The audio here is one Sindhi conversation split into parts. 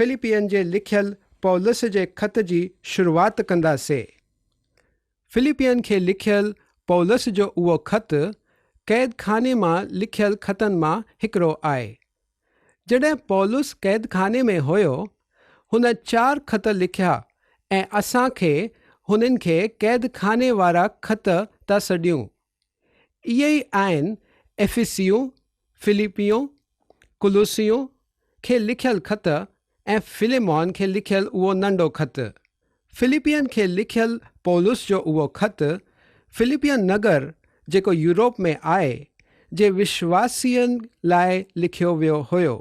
فلپين جي لکيل پولس جي خط جي شروعات ڪنداسي. فلپين کي لکيل پولس جو اهو خط قيد خاني مان لکيل خطن مان هڪڙو آهي. جڏهن پولس قيد خاني ۾ هيو، هن چار خط لکيا ۽ اسان کي هنن کي قيد خاني وارا خط ٿا سڏيون. اهي ئي آهن افسيون، فلپيون، ڪلسيون کي لکيل خط ۽ فليمون کي لکيل اهو ننڍو خط. فلپين کي لکيل پولس جو اهو خط فلپين نگر جيڪو يورپ ۾ آهي، جي وشواسين لاء لکيو ويو هيو.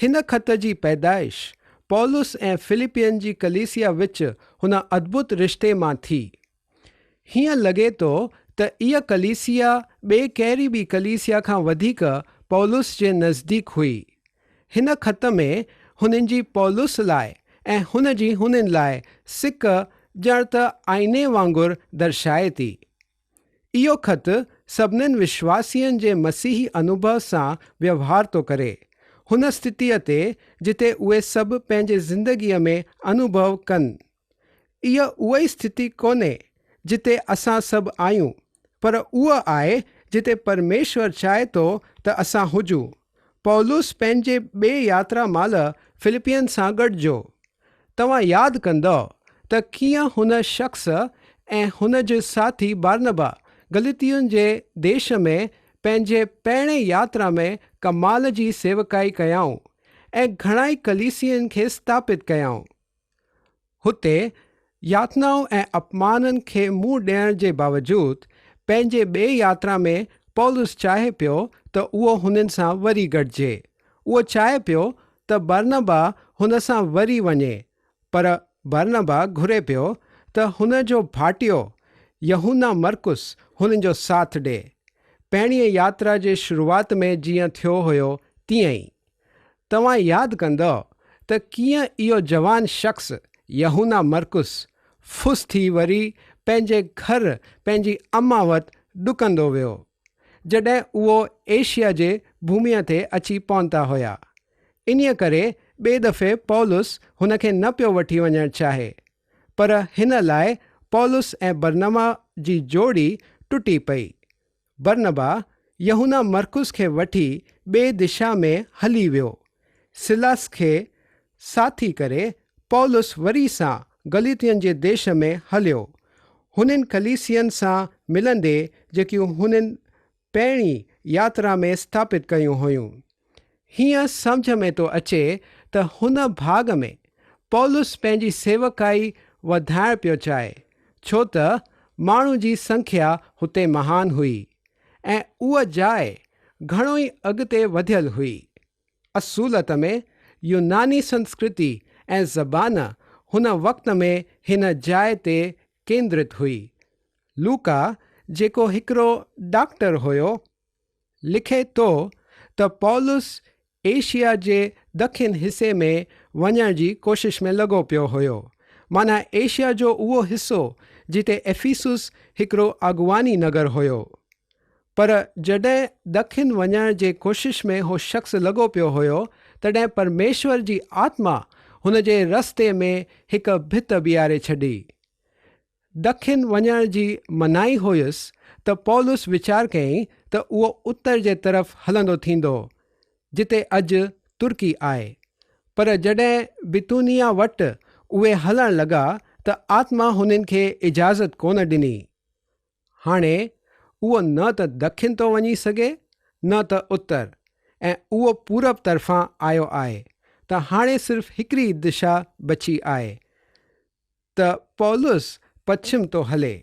هن خط جي پيدائش پولس ۽ فلپين جي ڪليسيا وچ هن ادڀت رشتي مان ٿي. هيئن لڳي ٿو ته اها ڪليسيا ٻي ڪهڙي به ڪليسيا کان وڌيڪ پولس جي نزديڪ هئي. هن خط ۾ هنن جي پولس لاء ۽ هن جي هنن لاء سڪ ڄڻ ته آئيني وانگر درشائي ٿي. اهو خط سڀنين وشواسين جي مسيحي انوڀو سان ويوهار ٿو ڪري، هن اسٿتيء تي جتي اهي سڀ پنهنجي زندگيء ۾ انوڀو ڪن. اها اها ئي اسٿتي ڪونهي جتي اسان سڀ آهيون، پر اها آهي جتي پرميشور چاهي ٿو ته اسان هجون. پولس پنهنجي ٻي ياترا مهل فلپين سان گڏجو. توهان ياد ڪندؤ ته ڪيئن هن شخص ۽ هن جي ساٿي بارنبا گلتين جي ديش ۾ پنهنجي پهرين ياترا ۾ ڪمال جي سيوڪائي ڪيائون ۽ گهڻائي ڪليسين کي اسٿاپت ڪيائون. هتي ياتنائن ۽ اپمانن کي منهن ڏيڻ جي باوجود پنهنجي ٻي ياترا ۾ پولس چاهي پيو ته اهو هنن سان وري گڏجي. اهو چاهي پيو ته برنبا هن سان وري وڃي، پر برنبا گهري پيو ته هن جو ڀائٽيو يوحنا مرقس هنن جو ساٿ ڏي. پهرينء ياترا جي شروعات ۾ جيئن ٿيو هيو تيئن ئي. توهان ياد ڪندؤ ته ڪيئن اهو جوان شخص يوحنا مرقس ڦس ٿي وري پنهنجي گهر پنهنجي اما وٽ ڊڪندو ويو، جڏهن اهو ايشيا جي ڀوميء تي اچي پهتا هيا. انهيء ڪري ٻئي دفعي پولس هن کي نه پيو وٺي وڃڻ چاهي. پر هن لاء پولس ۽ برنبا جي جوڙي ٽٽي پئي. برنبا يوحنا مرقس کي وٺي ٻي دشا ۾ هلي ويو. سيلاس کي ساٿي ڪري پولس وري سان گلتين جي ديش ۾ هليو. هنن ڪليسين سان ملندي جيڪيون هنن پهرين ياترا ۾ اسٿاپت ڪيون هيون. هيئن سمجهه ۾ ٿو اچي ته هن ڀاڳ ۾ پولس پنهنجي سيوڪائي وڌائڻ پيو چاهي، ڇو ته ماڻهن جي سنکيا هتي مهان هئي ۽ اها جاء گهڻو ئي اڳتي وڌيل هئي. اصولت ۾ يوناني سنسڪرتي ۽ زبان هن وقت ۾ هن جاء تي ڪيندرت هئي. لوڪا جيڪو هڪڙو ڊاڪٽر هيو، لکي ٿو ته پولس ايشيا جي دکن حصي ۾ وڃڻ جي ڪوشش ۾ لڳو پيو هيو، معنيٰ ايشيا جو اهو حصو جتي افيسس هڪڙو اڳواڻي نگر هيو. پر جڏهن دکن وڃڻ جي ڪوشش ۾ هو شخص لڳو پيو هيو، تڏهن پرميشور جي آتما هن جي رستي ۾ هڪ ڀت بيهاري ڇڏي. دکن وڃڻ جي منائي هيس ته پولس ويچار ڪيائين ته اهو اتر جي طرف هلندو ٿيندو، جتي اڄ ترڪي آهي. پر جڏهن بتونيا وٽ اهي هلڻ لڳا ته آتما هنن کي اجازت ڪونه ڏني. هاڻي اهو نه ته دکن ٿو وڃي سگهي نه ته اتر ۽ اهو پورب طرفان آيو آهي ته هاڻي صرف هڪڙي دشا بچي آهي ته پولس پڇم ٿو هلي.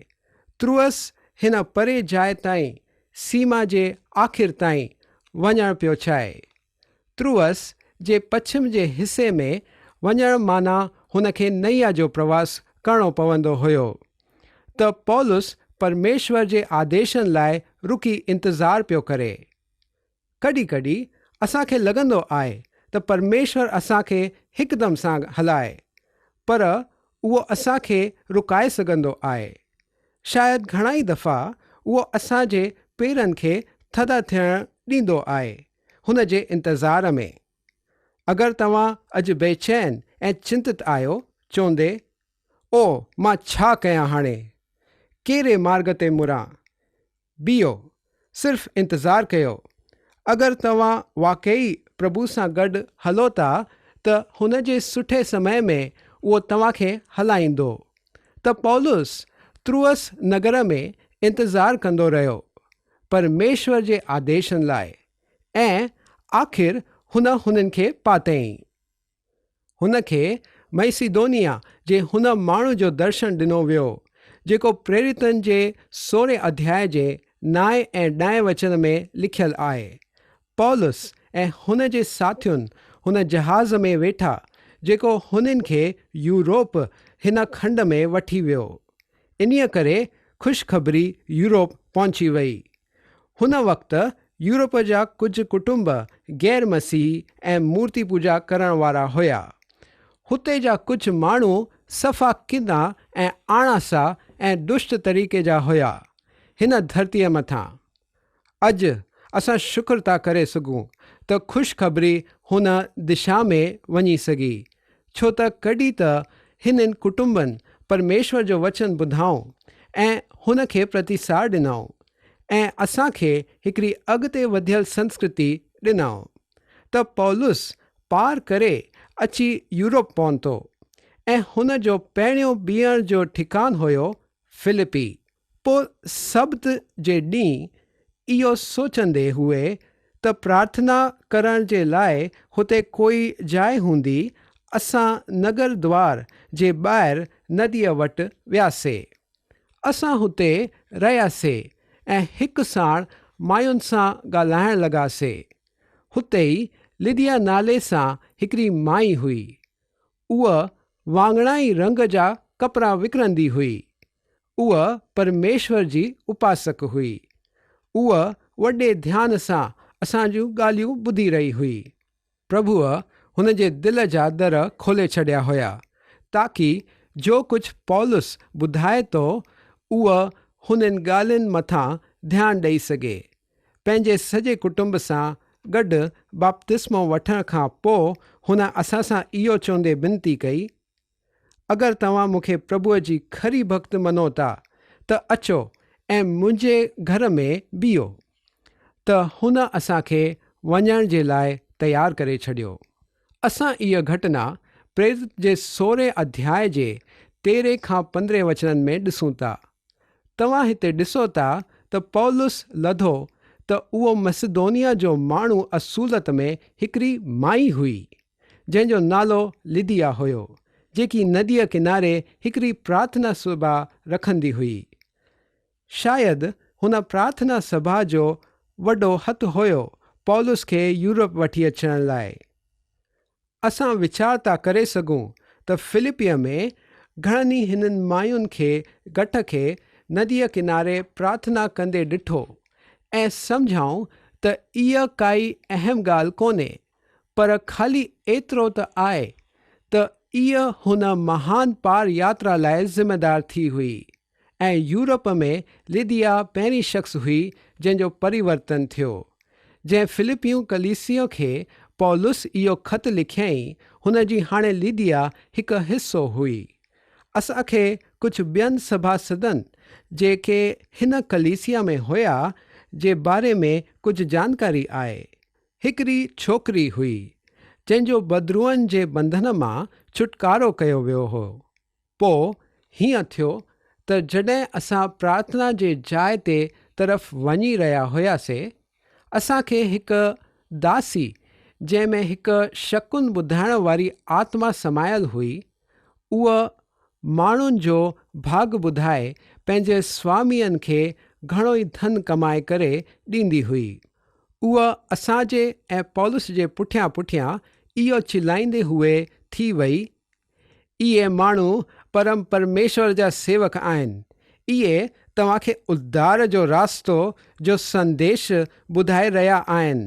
تروئس هن پري جاء تائين، سيما جي آخر تائين، وڃڻ پيو چاهي. تروئس جي پڇم جي حصي ۾ وڃڻ معنيٰ هن کي نيا جو پرواس ڪرڻو پوندو هيو. ته پولس پرميشور جي آديشن لاء رڪي انتظار پيو ڪري. ڪڏهن ڪڏهن اسان کي لڳندو آهي ته پرميشور اسان کي هڪدم سان هلائي، پر اهو اسان کي رڪائي سگهندو آهي. شايد گهڻائي دفعا اهو اسان جي پيرن کي ٿڌا ٿيڻ ڏيندو آهي، هن جي انتظار ۾. اگر توهان اڄ بيچين ۽ چنتت آهيو، چوندي، او، مان ڇا ڪيان هاڻي؟ ڪهڙي مارڳ تي مران؟ بيهو، صرف انتظار ڪيو. اگر توهان واقعي پرڀو سان گڏ هلو ٿا ته هن جي سٺي سمي ۾ اهو توهان کي هلائيندو. ته پولس تروئس نگر ۾ انتظار ڪندو رهيو، پرميشور جي آديشن لاء، ۽ آخر هن هنن کي پاتئين. هن کي مئسيدونيا جي هن ماڻهو جو درشن ڏنو ويو، جيڪو پريريتن جي سورهين اڌياء جي نائين ۽ ڏهين وچن ۾ لکيل آهي. پولس ۽ هن جي ساٿين هن جهاز ۾ ويٺا، جيڪو هنن کي يورپ هن کنڊ ۾ وٺي ويو. انهيء ڪري خوشخبري يورپ پهچي وئي. هن وقت يورپ جا ڪجهه ڪٽنب غير مسيحي ۽ مورتي پوڄا ڪرڻ وارا هيا. هتي جا ڪجهه ماڻهو صفا ڪنا ۽ آڻاسا ۽ دشٽ طريقي جا هيا. هن ڌرتيء مٿان. اڄ اسان شڪر ٿا ڪري سگهون ته خوشخبري هن دشا ۾ وڃي سگهي، ڇو ته ڪڏهن ته هنن ڪٽنبن پرميشور جو وچن ٻڌائون ۽ هن کي پرتيسار ڏنائون ۽ اسان کي هڪڙي اڳتي وڌيل سنسڪرتي ڏنائون ته پولس پار ڪري اچي يورپ پهتو ۽ هن جو پهريون بيهڻ جو ٺڪان هيو فلپي. پوء سبت جي ڏينهن اهو سوچندي هئي ته پرارٿنا ڪرڻ جي لاء هتي ڪوئي جاء هوندي، اسان نگر دوار جي ٻاهر نديء وٽ وياسي. اسان هتي رهياسي ۽ هڪ ساڻ ماين سان ڳالهائڻ لڳاسي. هتي ئي لديا نالي سان هڪڙي مائي هئي. اوء واڱڻائي رنگ جا ڪپڙا وڪڻندي هئي. اوء پرميشور جي اپاسڪ هئي. اوء وڏي ڌيان سان اسان جون ڳالهيون ٻڌي رهي هئي. پرڀوء هن جي دل جا در کولي ڇڏيا هيا، تاڪي جو ڪجهه پولس ٻڌائي ٿو، اوء هنن ڳالهين مٿان ڌيان ڏئي سگهي. پنهنجي سڄي ڪٽنب سان گڏ بپتسمو وٺڻ کان پوء هن اسان سان اهو چوندي بنتي ڪئي، اگر توهان مون کي پرڀوء جي کري ڀڳت مڃو ٿا ته اچو ۽ منهنجي گهر ۾ بيهو. ته هن اسان کي وڃڻ جي لاء تيار ڪري ڇڏيو. اسان اها گهٽنا پريرت جي سورهين اڌياء جي تيرهين کان پندرهين وچنن ۾ ڏسون ٿا. توهان هتي ڏسو ٿا ته پولس لڌو ته اهو مسدونيا جو ماڻهو اصولت ۾ هڪڙي مائي هئي، جنهن جو نالو لديا هيو، جيڪي نديء ڪناري هڪڙي پرارٿنا سڀا رکندي هئي. شايد هن پرارٿنا سڀا جو وڏو هٿ هيو پولس کي يورپ وٺي اچڻ لاء. اسان ويچار ٿا ڪري سگهون ته فلپيء ۾ گهڻن ئي هنن ماين کي گٺ کي نديء ڪناري پرارٿنا ڪندي ڏٺو ۽ سمجهيائون ته اها ڪائي اهم ڳالهه ڪونهي پر خالي ايترو ته آهي ته اها هن مهان پار ياترا لاء ذميدار ٿي هئي. ۽ يورپ ۾ لديا پهرين شخص هئي جنهن جو پريورتن ٿيو. جنهن فلپيون ڪليسيء کي پولس اهو خط لکيائين، هن جي هاڻي لديا هڪ حصو هئي. اسان کي ڪجهه ٻين سڀاسدن جيڪي هن ڪليسيا ۾ هيا جي باري ۾ ڪجهه جانڪاري آهي. هڪڙي ڇوڪري هئي، جنهن جو بدروحن جي بنڌن مان ڇوٽڪارو ڪيو ويو هو. پوء هيئن ٿيو ته جڏهن اسان پرارٿنا جي جاء تي طرف وڃي رهيا هياسي، اسان کي هڪ داسي جنهن ۾ هڪ شڪن ٻڌائڻ واري آتما سمايل هئي، اوء ماڻهن جو ڀاڳ ٻڌائي پنهنجي سوامين کي گهڻو ئي ڌن ڪمائي ڪري ڏيندي هئي. اوء اسان جي ۽ پولس جي پٺيان پٺيان اهو چلائيندي هئي ٿي وئي اهي ماڻهو پرم پرميشور جا سيوڪ آهن. اهي توهان کي اڌار جو راستو جو سنديش ٻڌائي رهيا آهن.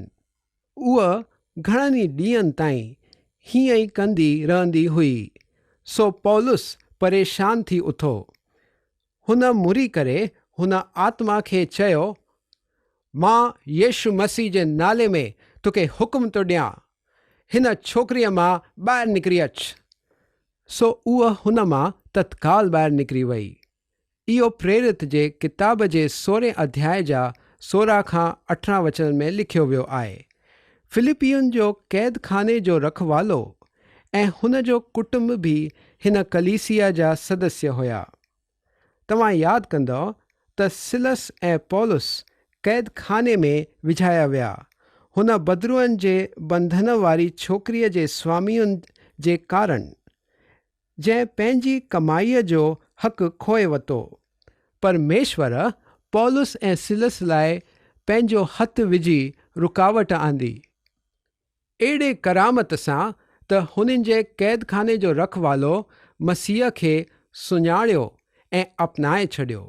هوء گهڻن ئي ڏينهن تائين هيئن ئي ڪندي رهندي هئي. سو پولس پريشان ٿي اٿو. هن مري ڪري هن آتما کي چيو، مان يسوع مسيح جي نالي ۾ توکي حڪم ٿو ڏيان. هن ڇوڪريء مان ٻاهر نڪري اچ. سو اوء هن مان تتڪال ٻاهر نڪري وئي. اهو پريرت جي ڪتاب جي سورهين اڌياء جا 16 کان 18 وچنن ۾ لکيو ويو آهي. فلپين جو قيد خاني جو رکوالو ۽ هن جو ڪٽنب به هن ڪليسيا جا سدسيه هيا. توهان ياد ڪندؤ ته سلس ۽ پولس قيد خاني ۾ وجهايا ويا. هن بدروحن جي بنڌن واري ڇوڪريء جي سوامين جي ڪارڻ، جنهن پنهنجي ڪمائيء جو حق کوئي وتو. پرميشور پولس ۽ سلس لاء پنهنجو هٿ وجهي رڪاوٽ آندي. اهڙي ڪرامت سان ته هنن جي قيدخاني جو رکوالو مسيح کي سڃاڻيو ۽ اپنائي ڇڏيو.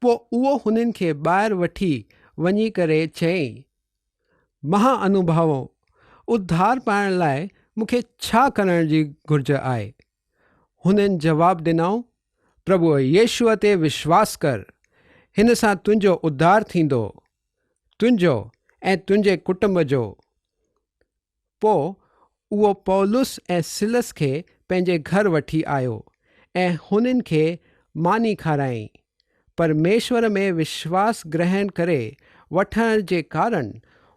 پوء اهو هنن کي ٻاهر وٺي وڃي ڪري چيائين، مها انوڀاوؤ، اڌار پائڻ لاء مون کي ڇا ڪرڻ جي گهرج آهي؟ هنن جواب ڏنائون، پرڀوء يسوع تي وشواس ڪر، هن سان تنهنجو اڌار ٿيندو، تنهنجو ۽ تنهنجي ڪٽنب جو. پوء اهو پولس ۽ سلس کي پنهنجي گهر وٺي آيو ۽ هنن کي ماني کارايائين. پرميشور ۾ وشواس گرهڻ ڪري وٺڻ جي ڪارڻ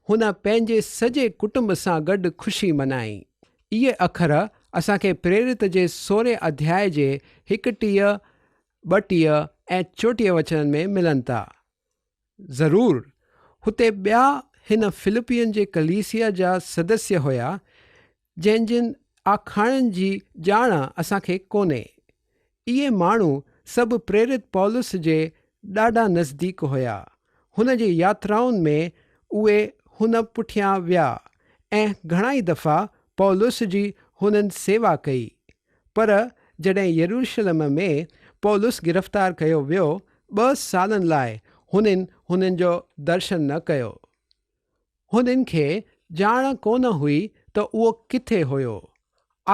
هن پنهنجي سڄي ڪٽنب سان گڏ خوشي منائي. اهي اکر اسان کي پريرت جي سورهين اڌياء جي 31، 32 ۽ 34 وچنن ۾ ملن ٿا. ضرور هتي ٻيا هن فلپين جي ڪليسيا جا سدسيه هيا، جنهن جن آکاڻين جي ڄاڻ اسان کي ڪونهي. اهي ماڻهو سڀ پريرت پولس جي ڏاڍا نزديڪ هيا. هن جي ياترائن ۾ اهي هن پٺيان ويا ۽ گهڻائي دفعا پولس جي هنن سيوا ڪئي. پر جڏهن يروشلم ۾ پولس گرفتار ڪيو ويو، ٻه سالن لاء هنن هنن جو درشن نه ڪيو. هنن کي ڄاڻ ڪونه هئي ته اهو ڪٿي هيو.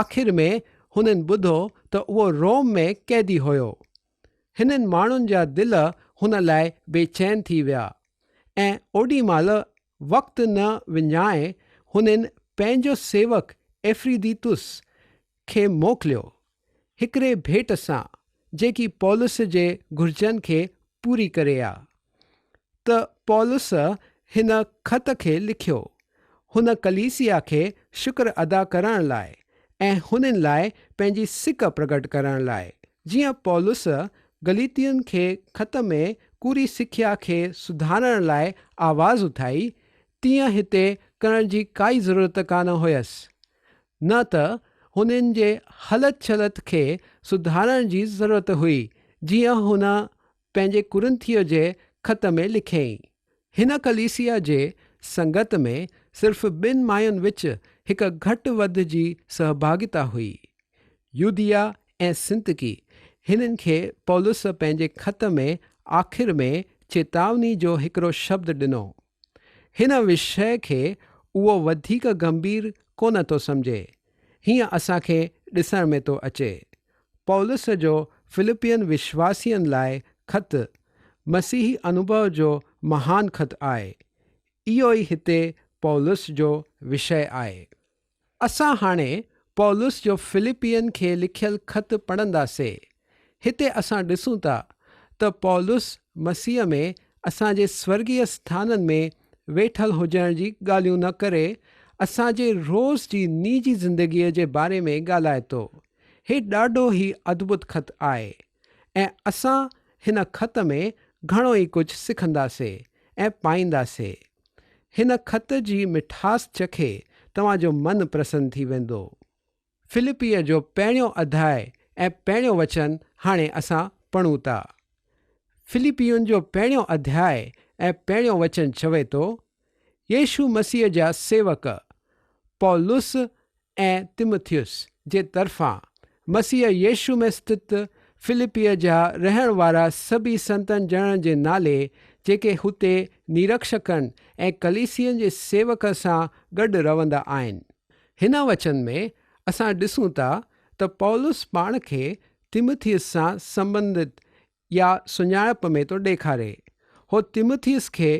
آخر ۾ هنن ٻڌو ته اهو روم ۾ قيدي هيو. هنن ماڻهن جا دل هن لاء بي چين ٿي ويا ۽ اوڏي مهل وقت نه وڃائي هنن پنهنجو سيوڪ ايفريديتس کي موڪليو، هڪڙي ڀيٽ سان جيڪي پولس جي گهرجن کي پوري ڪري ها. ته پولس هن خط کي لکيو، هن ڪليسيا کي شڪر ادا ڪرڻ لاء ۽ هنن لاء پنهنجي سڪ پرگٽ ڪرڻ لاء. جيئن پولس گليتين کي خط ۾ ڪوڙي سکيا کي سڌارڻ لاء آواز اٿائي، تيئن هتي ڪرڻ جي ڪائي ضرورت ڪانه هيس. نه ته هنن جي هلت چلت کي سڌارڻ جي ضرورت هئي، جيئن هن پنهنجي ڪرنٿيء جي خط ۾ لکيائين. هن ڪليسيا جي سنگت ۾ صرف ٻن ماين وچ هڪ گهٽ وڌ جي سهڀاڳيتا هئي، يوديا ۽ سنتڪي. هنن کي پولس پنهنجي خط ۾ آخر ۾ چيتاوني جو هڪڙو شبد ڏنو. هن وشيه کي اهو وڌيڪ گنڀير ڪونه ٿو سمجهي. هيئن اسان کي ڏسڻ ۾ ٿو اچي. پولس جو فلپين وشواسين لاء خط، مسيحي انوڀو جو مهان خط آهي. اهو ئي هتي پولس جو وشيه آهي. اسان هاڻي پولس جو فلپين کي لکيل خط پڙهنداسي. هتي اسان ڏسون ٿا ته پولس مسيح ۾ اسان جي سورڳيه اسٿانن ۾ ويٺل هجڻ جي ڳالهيون نه ڪري اسان جي روز جي نجي زندگيء جي باري ۾ ڳالهائي ٿو. هي ڏاڍو ئي ادڀت خط آهي ۽ اسان هن خط ۾ گهڻو ئي ڪجهه سکنداسي ۽ پائينداسي. هن خط جي مٺاس چکي توهان جو من پرسن ٿي ويندو. فلپيء جو پهريون اڌياء ۽ پهريون وچن هاڻي اسان پڙهون ٿا. فلپين جو پهريون اڌياء ۽ پهريون وچن چوي ٿو، يسوع مسيح جا سيوڪ، پولس ۽ تيمٿيس جي طرفان مسيح يسوع ۾ اسٿت فلپيء جا رهڻ وارا سڀيئي سنتن ڄڻن جي نالي، جيڪي هتي نريڪشڪن ۽ ڪليسين جي سيوڪ سان گڏ رهندا آهن. هن وچن ۾ اسان ڏسون ٿا ته پولس پاڻ کي تيمٿيس سان سنٻنڌت يا سڃاڻپ ۾ ٿو ڏيکاري. هو تيمٿيس کي،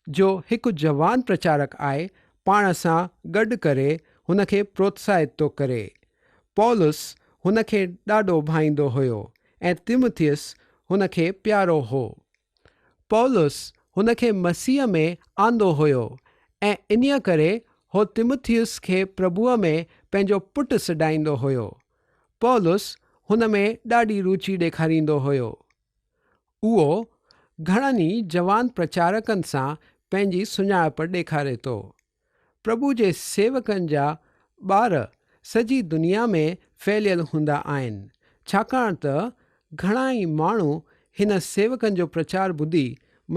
جو هڪ جوان پرچارڪ آهي، پاڻ سان گڏ ڪري هن کي پروتساهت ٿو ڪري. پولس هن کي ڏاڍو ڀائيندو هيو ۽ تيمٿيس هن کي پيارو هو. پولس هن کي مسيح ۾ آندو هيو ۽ انهيء ڪري هو تيمٿيس کي پرڀوء ۾ پنهنجو پٽ سڏائيندو هيو. پولس هن ۾ ڏاڍي روچي ڏيکاريندو هيو. اهو گهڻن ئي جوان پرچارڪن سان پنهنجي سڃاڻپ ڏيکاري ٿو. پرڀو جي سيوڪن جا ٻار سڄي دنيا ۾ ڦهليل هوندا آهن، ڇاڪاڻ ته گهڻا ئي ماڻهو هن سيوڪن جو پرچار ٻڌي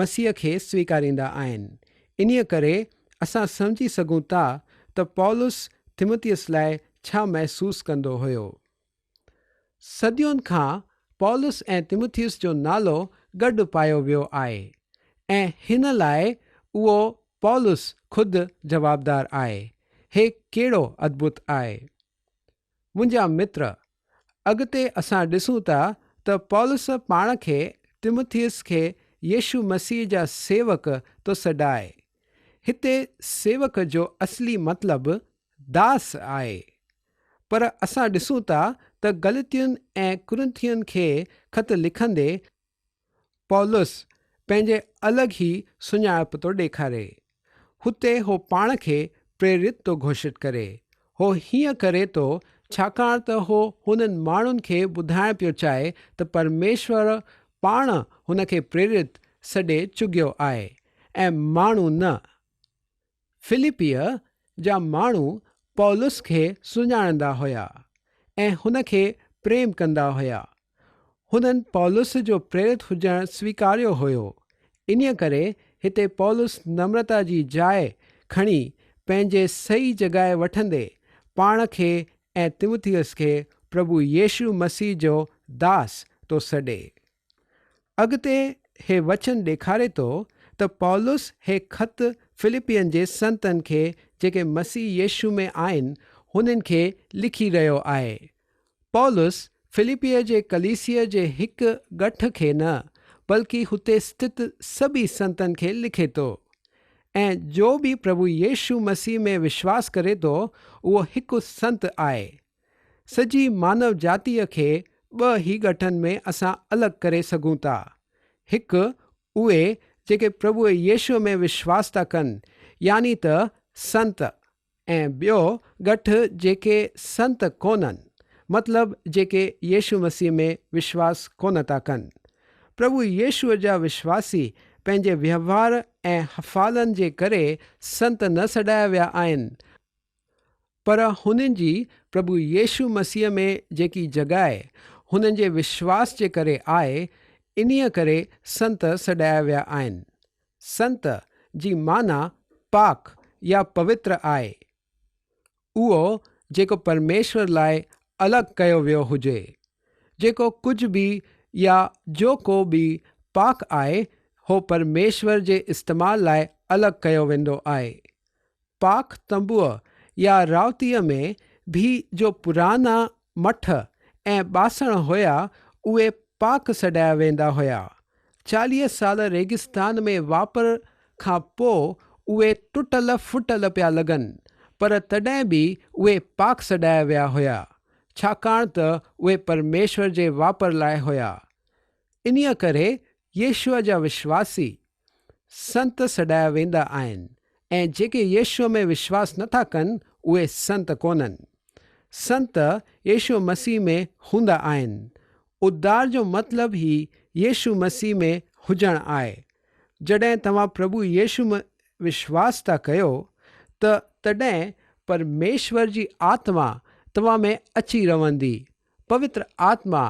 مسيح کي سويڪاريندا آهن. انهيء ڪري اسان سمجهي سگهون ٿا ته پولس تيمٿيس لاء ڇا محسوس ڪندو هيو. صدين کان پولس ۽ تيمٿيس جو نالو گڏ پايو ويو آهي ۽ هن لاء اهو پولس خود جوابدار آهي. هي ڪهڙو ادڀت آهي! منهنجا متر، اڳتي اسان ڏسون ٿا ته پولس پاڻ کي تيمٿيس کي يسوع مسيح جا سيوڪ ٿو سڏائي. هتي سيوڪ جو اصلي مطلب داس آهي. پر اسان ڏسون ٿا ته گلتين ۽ ڪرنٿين کي خط لکندي پولس پنهنجي الڳ ئي سڃاڻپ ٿو ڏيکاري. هتي هو پاڻ کي پريرت ٿو گهوشت ڪري. هو هيئن ڪري ٿو ڇاڪاڻ ته هو هنن ماڻهن کي ٻڌائڻ پيو چاهي ته پرميشور پاڻ هن کي پريرت سڏي چگيو آهي ۽ ماڻهو نه. فلپيء جا ماڻهو پولس کي سڃاڻندا هيا ۽ هن کي پريم ڪندا هيا. هنن پولس جو پريرت هجڻ سويڪاريو هيو. انهيء ڪري هتي پولس نمرتا جي جاء کڻي پنهنجي صحيح جڳهه وٺندي پاڻ کي ۽ تيمٿيس کي پرڀو يسوع مسيح جو داس ٿو سڏي. اڳتي هي وچن ڏيکاري ٿو ته پولس هي خط فلپين جي سنتن کي جيڪي مسيح يسوع ۾ آهن هنن کي لکي رهيو آهي. پولس فلپيء جي ڪليسيء جي هڪ ڳٺ کي نه بلڪ هتي اسٿت سڀئي سنتن کي لکي ٿو. ۽ جو به پرڀو يسوع مسيح ۾ وشواس ڪري ٿو اهو هڪ سنت آهي. سڄي مانو جاتيء کي ٻه هي ڳٺن ۾ اسان الڳ ڪري سگهون ٿا. هڪ اهي جيڪي پرڀوء يسوع ۾ وشواس ٿا ڪن يعني ته سنت ۽ ٻيو ڳٺ جيڪي سنت ڪونهن مطلب جيڪي يسوع مسيح ۾ وشواس ڪونه ٿا ڪن. پرڀو يسوع جا وشواسي پنهنجي وهنوار ۽ افعالن جي ڪري سنت نه سڏايا ويا آهن پر هنن جي پرڀو يسوع مسيح ۾ جيڪي جڳهه هنن جي وشواس جي ڪري آهي، انهيء ڪري سنت سڏايا ويا آهن. سنت جي معنيٰ پاڪ يا پوتر آهي. اهو جيڪو پرميشور لاء الڳ ڪيو ويو هجي. جيڪو ڪجهه به يا جو ڪو به پاڪ آهي، هو پرميشور جي استعمال لاء الڳ ڪيو ويندو آهي. پاڪ تنبوء يا راوتيء ۾ به جو پرانا مٺ ۽ ٻاسڻ هيا، اهي پاڪ سڏايا ويندا هيا. 40 سال ريگستان ۾ واپر کان پوء اهي ٽٽل ڦٽل پيا لڳن، پر تڏهن به اهي پاڪ سڏايا ويا هيا، ڇاڪاڻ ته اهي پرميشور جي واپر لاء هيا. انهيء ڪري يسوع جا وشواسي سنت سڏايا ويندا آهن ۽ جيڪي يسوع ۾ وشواس نٿا ڪن اهي سنت ڪونهن. سنت يسوع مسيح ۾ هوندا آهن. اڌار جو مطلب ئي يسوع مسيح ۾ هجڻ آهي. جڏهن توهان پرڀو يسوع ۾ وشواس ٿا ڪيو ته تڏهن پرميشور جي آتما توهان ۾ اچي رهندي پوتر آتما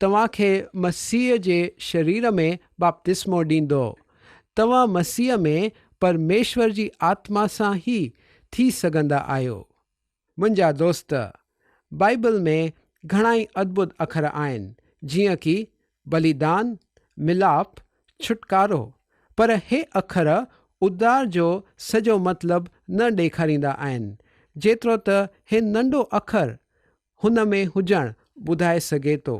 توهان کي مسيح جي شرير ۾ بپتسمو ڏيندو. توهان مسيح ۾ پرميشور جي آتما سان ئي ٿي سگهندا آهيو. منهنجا دوست، بائيبل ۾ گهڻائي ادڀت اکر آهن، جيئن ڪي بليدان، ملاپ، ڇوٽڪارو، پر هي اکر اڌار جو سڄو مطلب نه ڏيکاريندا آهن، جيترو ته هي ننڍو اکر هن ۾ هجڻ ٻڌائي سگهي ٿو.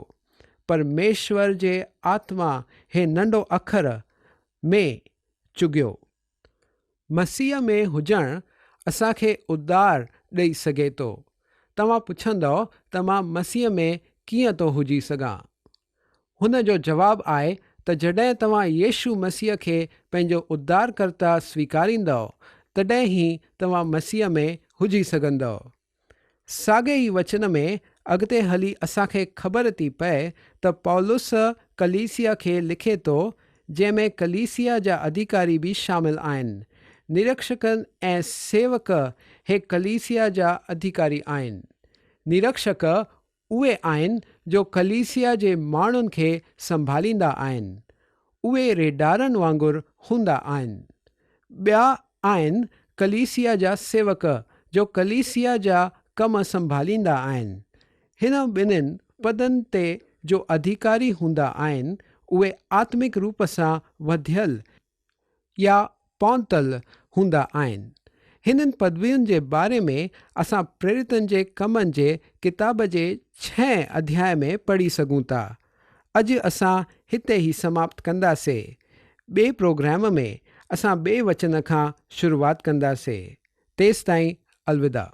پرميشور جي آتما هي ننڍو اکر ۾ چگهيو. مسيح ۾ هجڻ اسان کي اڌار ڏئي سگهي ٿو. توهان پڇندؤ ته مان مسيح ۾ ڪيئن ٿو هجي سگهان؟ هن جو جواب آهي ته جڏهن توهان يسوع مسيح کي پنهنجو اڌارڪرتا سويڪاريندؤ، تڏهن ئي توهان مسيح ۾ هجي سگهندؤ. ساڳئي ئي وچن ۾ اڳتي هلي اسان کي خبر ٿي پئي ته پولس ڪليسيا کي لکي ٿو، جنهن ۾ ڪليسيا جا اڌيڪاري به شامل آهن. نريڪشڪ ۽ سيوڪ هي ڪليسيا جا اڌيڪاري آهن. نريڪشڪ اهي آهن جو ڪليسيا جي ماڻهن کي سنڀاليندا آهن. اهي ريڍارن وانگر هوندا آهن. ٻيا آهن ڪليسيا جا سيوڪ جو ڪليسيا جا ڪم سنڀاليندا آهن. هن ٻنهين پدن تي جو اڌيڪاري هوندا آهن اهي آتمڪ روپ سان وڌيل يا پهتل هوندا آهن. هنن پدوين جي باري ۾ اسان پريريتن جي ڪمن جي ڪتاب جي ڇهين اڌياء ۾ پڙهي سگهون ٿا. اڄ اسان هتي هي سماپت ڪنداسي. ٻئي پروگرام ۾ اسان ٻئي وچن کان شروعات ڪنداسي. تيستائين الوداع.